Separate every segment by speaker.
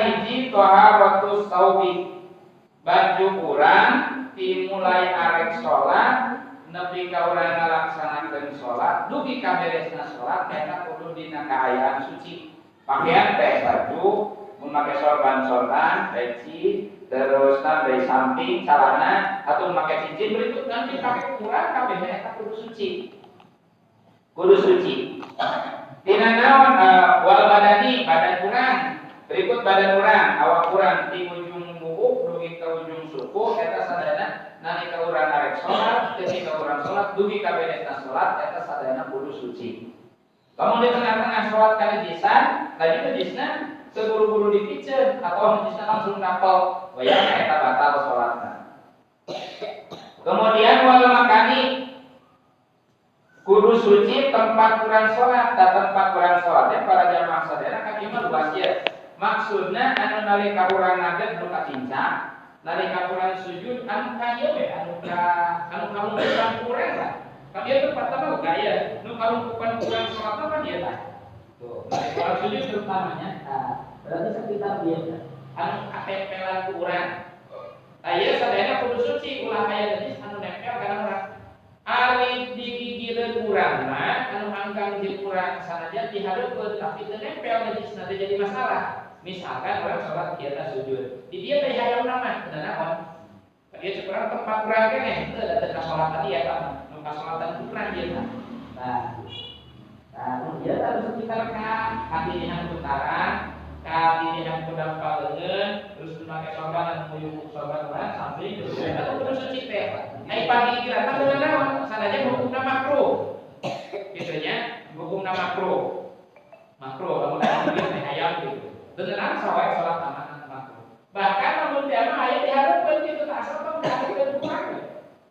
Speaker 1: Kahiji taharatu saubi, baju urang dimulai arek salat nepi ka urang ngalaksanakeun salat dugi ka beresna salat eta kudu dina kaayaan suci. Pakaian teh baju mun make sorban-sorban, peci, terus dari samping celana atau make cincin berikut nanti pakai kurang kabehna eta kudu suci. Kudu suci. Dina naon wal badani, badan urang. Berikut badan urang, awak urang di ujung buuk dugi ka ujung suku eta sadayana nalika urang arek salat, ketika urang salat dugi ka beresna salat eta sadayana kudu suci. Lamun di tengah-tengah salat kanajisan, laju najisna seburu-buru dipiceun atau najisna langsung napel, wayahna eta batal salatna. Kemudian wal makani, kudu suci tempat urang salat, da tempat urang salat para jamaah sadayana kan ieu mah luas ya. Maksudna anu nalika urang ngadeg nu kacincang, nalika urang sujud anu ka ieu we, anu ka anu kalungkupan urang lah. Kan ieu tempatna mah gaya, nu kalungkupan urang salat mah kan ieu tah. Tuh, nalika urang sujud terutamanya, nah, berarti sekitar ieu tah. Anu katempelan ku urang. Tah ieu sadayana kudu suci, ulah aya najis anu nempel kana urang. Ari digigireun urang mah anu angkang jeung urang sanajan dihareupeun tapi teu nempel najisna teh jadi masalah. Misalkan orang sholat kieu tah sujud, di dieu teh hayamna mah teu naon. Ieu cek urang tempat urang keneh teu da teu kasolatan ieu eta mah. Nu kasolatan urang ieu tah. Nah, nah ieu tah sekitar ka katinihan putaran, katinihan kudang paleungeun, terus make sorban anu nguyuk sorban urang samping terus eta kudu suci teh. Ai pagigiran mah teu naon, sanajan hukumna makruh. Kitu nya, hukumna makruh. Makruh lamun aya teh hayam gitu. Beneran sawae salat aman makruh. Bahkan lamun teh mah aya dihareupeun kitu tah asal mah dihareupeun kurang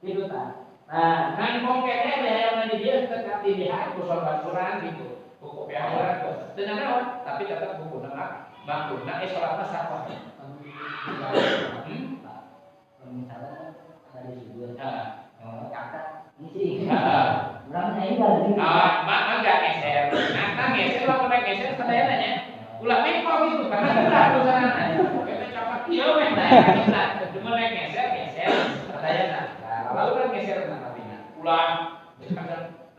Speaker 1: gitu tah. Nah, nangkong keneh teh hayamna di dieu teu katinihan ku sorban urang gitu. Ku kopiah urang teu naon, tapi tetep hukumna makruh. Nah, salatna sah wae.
Speaker 2: Misalnya dari sujud,
Speaker 1: Heeh.
Speaker 2: kakak ngisi, urang saya enggak sih.
Speaker 1: Ah, mah enggak ngeser. Nah, ngeser lamun rek ngeser sadayana nya. Ulah mengkol gitu karena ulah urusanana. Kita capak ieu weh nah eta kita. Cuma rek ngeser ngeser sadayana. Nah, lalu kan ngeser mah tapi ulah.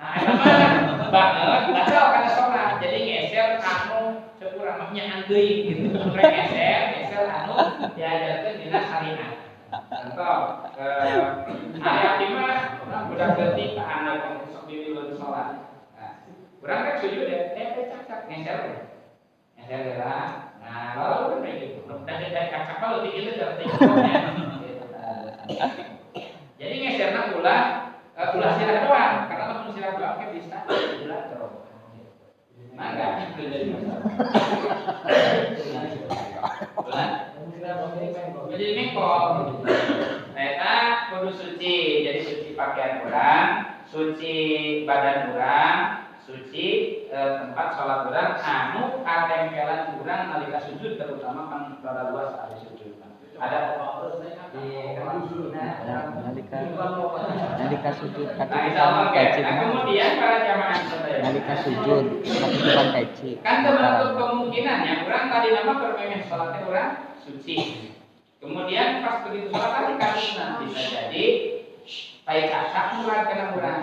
Speaker 1: Nah, eta mah banget batal kana salat. Jadi ngeser anu cek urang mah nyaan deui gitu. Rek ngeser ngeser anu diajarkeun dina syariat. Contoh, aya abdi mah urang budak leutik ka anak sok diwileun salat. Nah, urang rek sujud ya, teh cak cak ngeser we. Ngeser lah. Nah, lalu kan kayak gitu. Dan dari cak cak mah leutik itu leutik nya. Gitu. Jadi ngeserna ulah ulah sirah doang, karena lamun sirah doang kan bisa ulah ceroboh. Mangga itu jadi masalah. Ulah jadi mengkol. Nah, eta kudu suci. Jadi suci pakaian urang, suci badan urang, suci tempat sholat urang anu katempelan urang nalika sujud terutama kan rada luas ari sujud. Ada
Speaker 3: Nalika nalika sujud
Speaker 1: Nah, insya Allah
Speaker 3: katutupan
Speaker 1: oke.
Speaker 3: peci.
Speaker 1: Nah, kemudian para jamaah sadaya.
Speaker 3: Nalika sujud katutupan peci.
Speaker 1: Kan terbentuk kemungkinan yang urang tadi nama bermemeh sholatnya urang suci. Kemudian pas begitu sholat tadi kasusna bisa jadi tai cacak murad kena urang.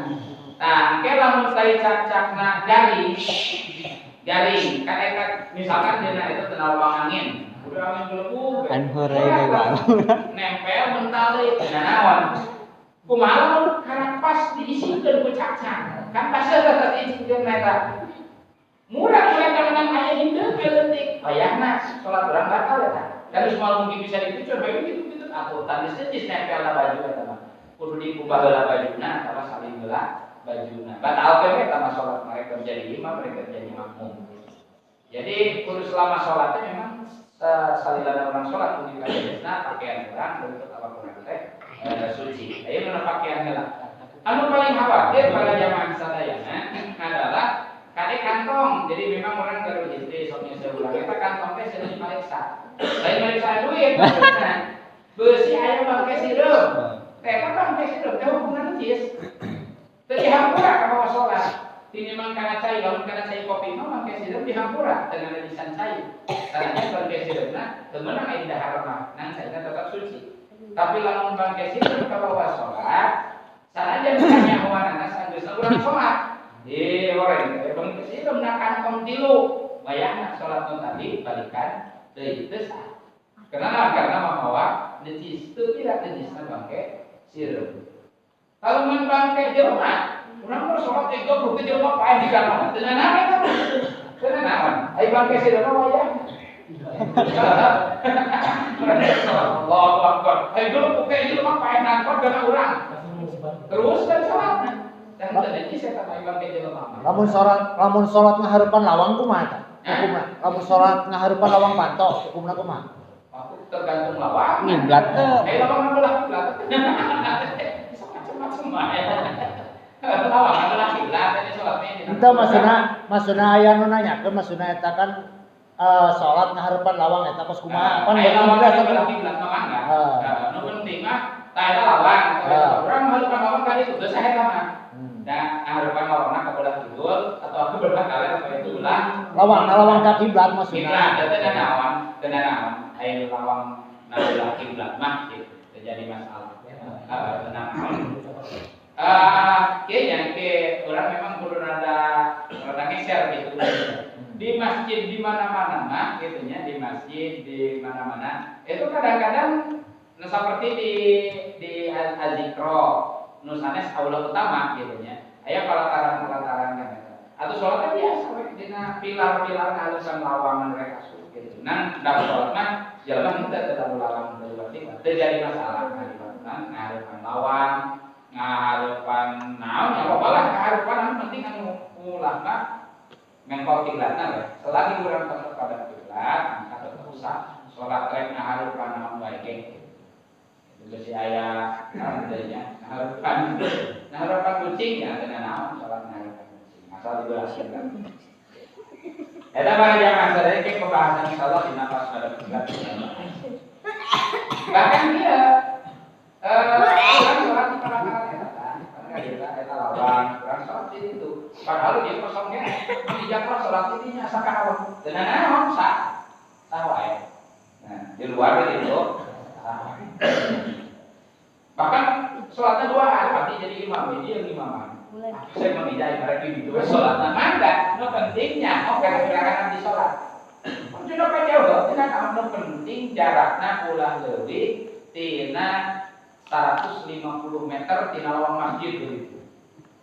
Speaker 1: Nah, engke lamun tai cacakna garing, garing kan eta misalkan dina itu teu lawang angin, udah angin gelebu,
Speaker 3: An heureuy deui bangun.
Speaker 1: Nempel mental deui, nah naon? Kumaha lamun karapas diisikeun ku cacak? Kan pasti tetep diisikeun eta. Murah murah menang aya henteu leutik. Wayahna salat urang batal eta. Dan semua mungkin bisa dicucur bae gitu gitu atuh tandis najis nempel na baju eta mah. Kudu dikumbah heula bajuna atawa salin heula bajuna. Batal we eta mah salat mereka menjadi imam, mereka menjadi makmum. Jadi kudu selama sholatnya memang salilana orang sholat kudu dikajelasna pakaian urang bentuk apa urang teh suci. Ayo mana pakaian heula. Anu paling khawatir pada jamaah sadayana adalah kade kantong. Jadi memang orang baru istri sok sebulan eta kantong teh sedang diperiksa. Lain meriksa duit maksudna. Beusi aya bangke sireum. Teh eta bangke sireum teh hubungan najis. Teu dihampura ka bawa salat. Tinimbang kana cai, lamun kana cai kopi mah bangke sireum dihampura teu nganajisan cai. Sanajan bangke sireumna teu meunang aya dahar mah, ngan caina tetap suci. Tapi lamun bangke sireum kabawa salat, sanajan kanyahoanana sanggeus urang salat. Horeng teh bangke sireum na kantong tilu. Wayahna salat nu tadi balikan deui teu sah. Kenapa? Karena mamawa najis teu tidak najisna bangke sireum. Kalau mun bangke jelema, urang mah salat teh goblok teh jelema paeh di kana. Teu nanaon eta mah. Teu nanaon. Ai bangke sireum mah wayahna. Allahu Akbar. Ai goblok teh jelema paeh nangkot kana urang. Terus kan salatna. Dan teu najis eta mah bangke jelema.
Speaker 4: Lamun salat ngahareupan lawang kumaha eta? Hukumna. Lamun salat ngahareupan lawang panto, hukumna kumaha?
Speaker 1: Aku tergantung lawang.
Speaker 3: Ngiblat teu.
Speaker 1: Lawang belah kiblat. Bisa macam-macam wae. Lawang belah kiblat ini salat ini.
Speaker 4: Henteu maksudna aya nu nanyakeun maksudna eta kan salat ngahareupan lawang eta kos kumaha? Pan
Speaker 1: lawang belah kiblat mah mangga. Nu penting mah tah eta lawang. Urang ngahareupan lawang ka ditu teu sah eta mah. Nah, ngahareupan lawangna ka belah kidul atau ka belah kaler atau itu belah
Speaker 4: lawang, lawang ka kiblat maksudna.
Speaker 1: Kiblat teu nanaon, teu nanaon. Ayo lawang belah kiblat mah gitu terjadi masalah. Tenang. Kayaknya ke orang memang kudu rada ngeser gitu. Di masjid di mana-mana mah gitu nya, di masjid di mana-mana itu kadang-kadang nu seperti di Al-Zikro nu sanes aula utama gitu nya. Aya pelataran-pelataran kan eta. Atau sholatnya biasa we dina pilar-pilar ngalusan lawangan rek asup gitu. Nah, dalam sholat mah jelema henteu teu lawang teu terjadi masalah ngahareupan ngahareupan lawang, ngahareupan naon ya loba lah ngahareupan anu penting anu ulah mah mengkol kiblatna we. Selagi urang tetep pada kiblat, maka tetep usah sholat rek ngahareupan naon wae ge. Itu besi aya naon deui nya, ngahareupan kucing ya teu naon sholat ngahareupan kucing. Asal dibelah kiblat. Eta para jamaah sadaya ke pembahasan insyaallah dina pas pada kiblat. Bahkan dia orang sholat di pelataran eta tah, eta lawang, orang sholat di situ. Padahal dia kosongnya di Jakarta sholat di dinya sakahawa. Teu nanaon sah. Sah wae. Nah, di luar itu sah. Bahkan sholatnya dua hari, pasti jadi imam, dia yang imaman. Saya memijai mereka gitu, sholatnya mangga, no pentingnya, oh karena di sholat. Cina jauh, tina nu penting jarakna ulah leuwih tina 150 meter tina lawang masjid begitu.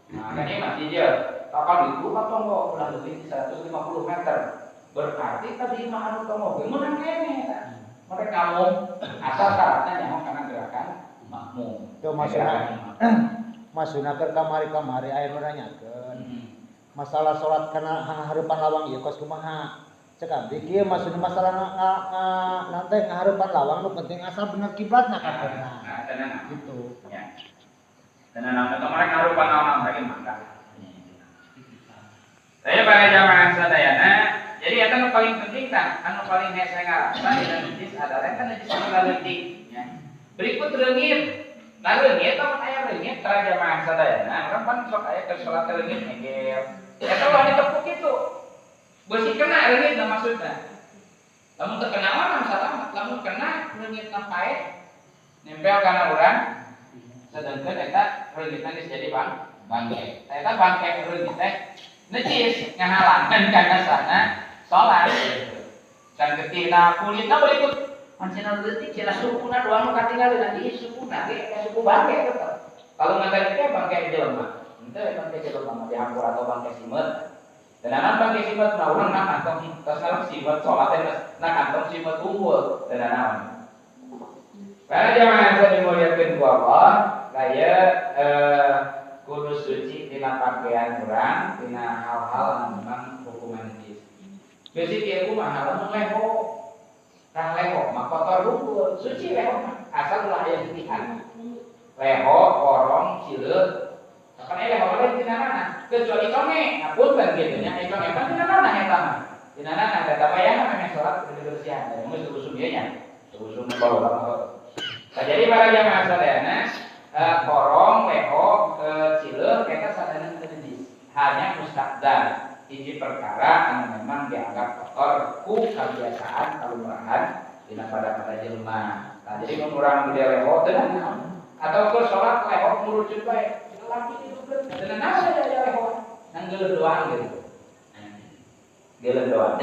Speaker 1: Nah, kan ini masjid ya. Kapan itu ka tonggo ulah leuwih 150 meter. Berarti tadi mah anu tonggo ge meunang keneh eta. Mereka ngomong asal syaratnya nyaho kana gerakan makmum.
Speaker 4: Teu maksudna keur kamari-kamari aya nu nanyakeun. Masalah salat kana hareupan lawang ieu kos kumaha? Cek abdi kieu maksudna masalah nanti ngahareupan lawang nu penting asal bener kiblatna ka bener.
Speaker 1: Nah, tenang
Speaker 4: gitu.
Speaker 1: Ya. Tenang atau mereka ngahareupan lawang lagi mangga. Saya para jamaah sadayana, jadi eta nu paling penting tah, anu paling hese ngarasa dina najis adalah eta najis anu leutik nya. Berikut reungit. Nah reungit lamun aya reungit para jamaah sadayana, urang pan sok aya keur salat reungit ngegel. Eta ulah ditepuk kitu. Beusi kena reungitna maksudna. Lamun teu kena mah salamat, lamun kena reungitna paeh nempel kana urang, sedangkan eta reungitna geus jadi bangke. Eta bangke reungit teh najis ngahalangan kana sana salat gitu. Dan ketina kulitna berikut mancina leutik cenah sukuna doang nu katingalina di sukuna ge eta suku bangke tetep. Kalau ngatari teh bangke jelema, henteu bangke jelema mah dihampura atau bangke simeut. Tenanan bangke simeut mah urang na kantong tos ngalem simeut salat teh na kantong simeut unggul tenanan. Para jamaah yang dimuliakeun ku Allah, aya kudu suci tina pakaian urang, tina hal-hal anu memang hukuman najis. Beusi kieu kumaha lamun leho. Tah leho mah kotor unggul, suci leho mah asal ulah aya getihan. Leho, korong, sileut. Kan aya leho mah tina nanah, kecuali conge. Nah punten kitu nya, aya conge mah tina nanah eta mah. Tina nanah eta bayangna memeh salat kudu dibersihan. Da geus usum ieu nya. Usum baheula. Nah, jadi para jamaah sadayana korong, leho, cileuk eta sadayana teu najis. Hanya mustaqdar hiji perkara anu memang dianggap kotor ku kebiasaan kalumrahan dina pada jelema. Nah, jadi mun urang gede leho teu naon. Atau keur salat leho murucut bae. Laki didugkeun teu naon aya leho. Nang geuleuh doang gitu. Geuleuh doang.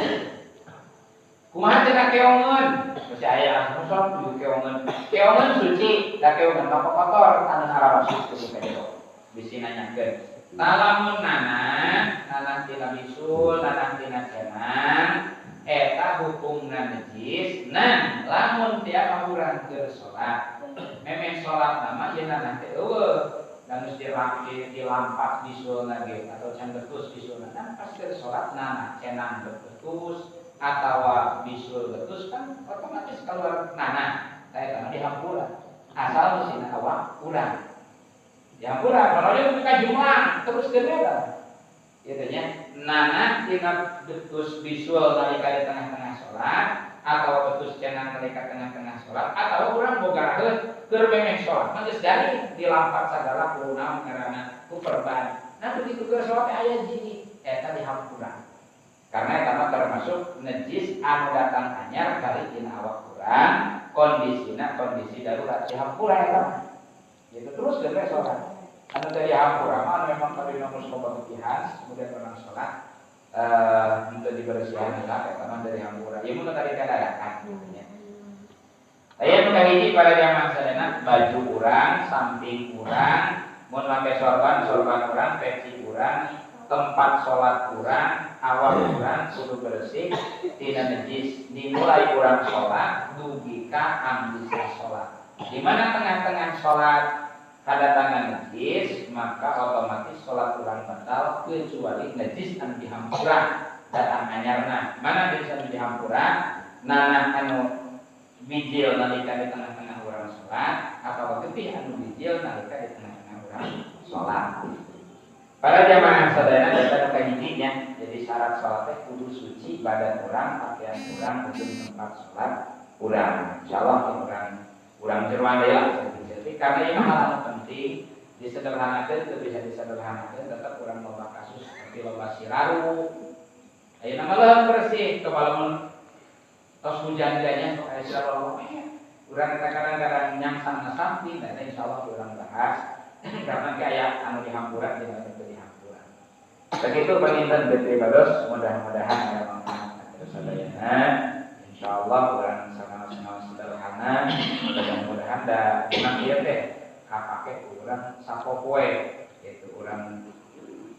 Speaker 1: Kumaha cenah keongeun? Masih aya anu sok kudu keongeun. Keongeun suci, da keongeun mah kotor anu ngarawasus kudu keong. Bisi nanyakeun. Talamun nanah, nanah tina bisul, nanah tina cenang, eta hukumna najis. Nah, lamun tiap urang keur salat, memeh salat nama ieu nanah teh eueuh. Dan geus dilampak bisulna ge atau can betus bisulna. Nah, pas keur salat nanah cenang betus atawa bisul betus kan otomatis keluar nanah. Tah eta dihampura. Asal musina awak urang. Dihampura, kalau dia buka jumlah terus gede gitu nya. Nanah tina betus bisul nalika di tengah-tengah salat atau betus cenang nalika tengah-tengah salat atau urang boga raheut keur memeh salat mah geus dari dilampak sagala ku naon ngaranna ku perban. Nah begitu keur salat aya jini eta dihampura. Karena eta mah termasuk najis anu datang anyar kali dina awak urang, kondisina kondisi darurat dihampura eta mah. Gitu terus gede salat. Anu tadi hampura mah memang tadi nomor loba getihan kemudian orang salat untuk dibersihan lah eta mah dari hampura. Ieu mun tadi kadadakan gitu nya. Aya nu kahiji pada jamaah sadayana baju urang, samping urang, mun make sorban, sorban urang, peci urang, tempat salat urang, awak urang kudu bersih tina najis dimulai urang salat dugi ka ambisa salat. Di mana tengah-tengah salat kadatangan najis, maka otomatis salat urang batal kecuali najis anu dihampura datang anyarna. Mana najis anu dihampura? Nanah anu bijil nalika di tengah-tengah urang salat atau getih anu bijil nalika di tengah-tengah urang salat. Para jamaah sadayana data kahijinya, jadi syarat salat teh kudu suci badan urang, pakaian urang, kudu tempat salat urang. Insyaallah urang jeroan deui lah saeutik-saeutik karena ieu mah hal anu penting disederhanakeun teu bisa disederhanakeun tetep urang loba kasus seperti loba siraru. Ayeuna mah leuheung bersih kepala mun tos hujan nya sok aya siraru urang eta kadang-kadang nyangsang samping dan insyaallah urang bahas karena kayak anu dihampura tidak tentu dihampura. Begitu panginten BT Bados, mudah-mudahan ada manfaat terus sadayana. Insyaallah urang sangat-sangat sederhana, mudah-mudahan da urang ieu teh kapake urang sapopoe yaitu urang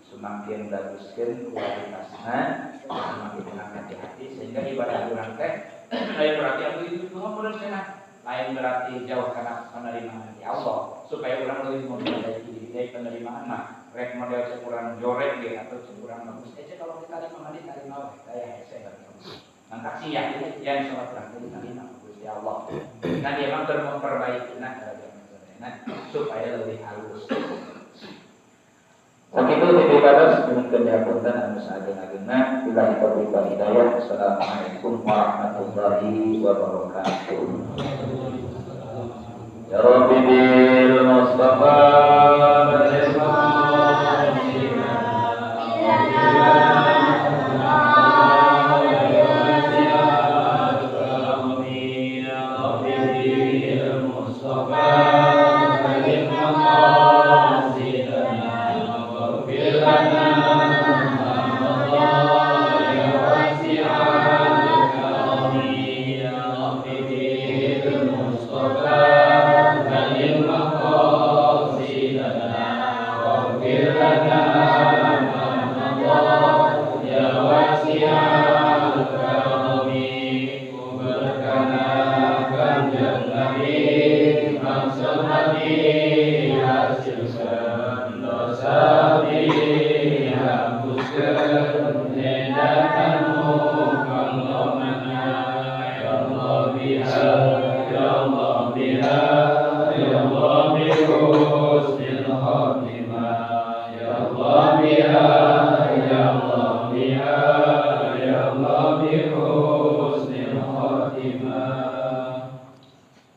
Speaker 1: semakin baguskeun kualitasna, semakin hati-hati sehingga ibadah urang teh lain berarti anu itu mah bener cenah. Lain berarti jauh karena penerimaan di Allah supaya orang lebih memperbaiki diri dari penerimaan mah rek model sekurang jorek gitu atau sekurang bagus kalau kita lima menit terima saya hese mantap sih ya yang sholat kurang diterima Gusti Allah. Nah dia memang memperbaiki nah supaya lebih halus. Sakitu ti bados nyuhunkeun dihapunten anu saageng-agengna billahi taufiq wal hidayah. Assalamualaikum warahmatullahi wabarakatuh. Ya Rabbi bil Mustafa.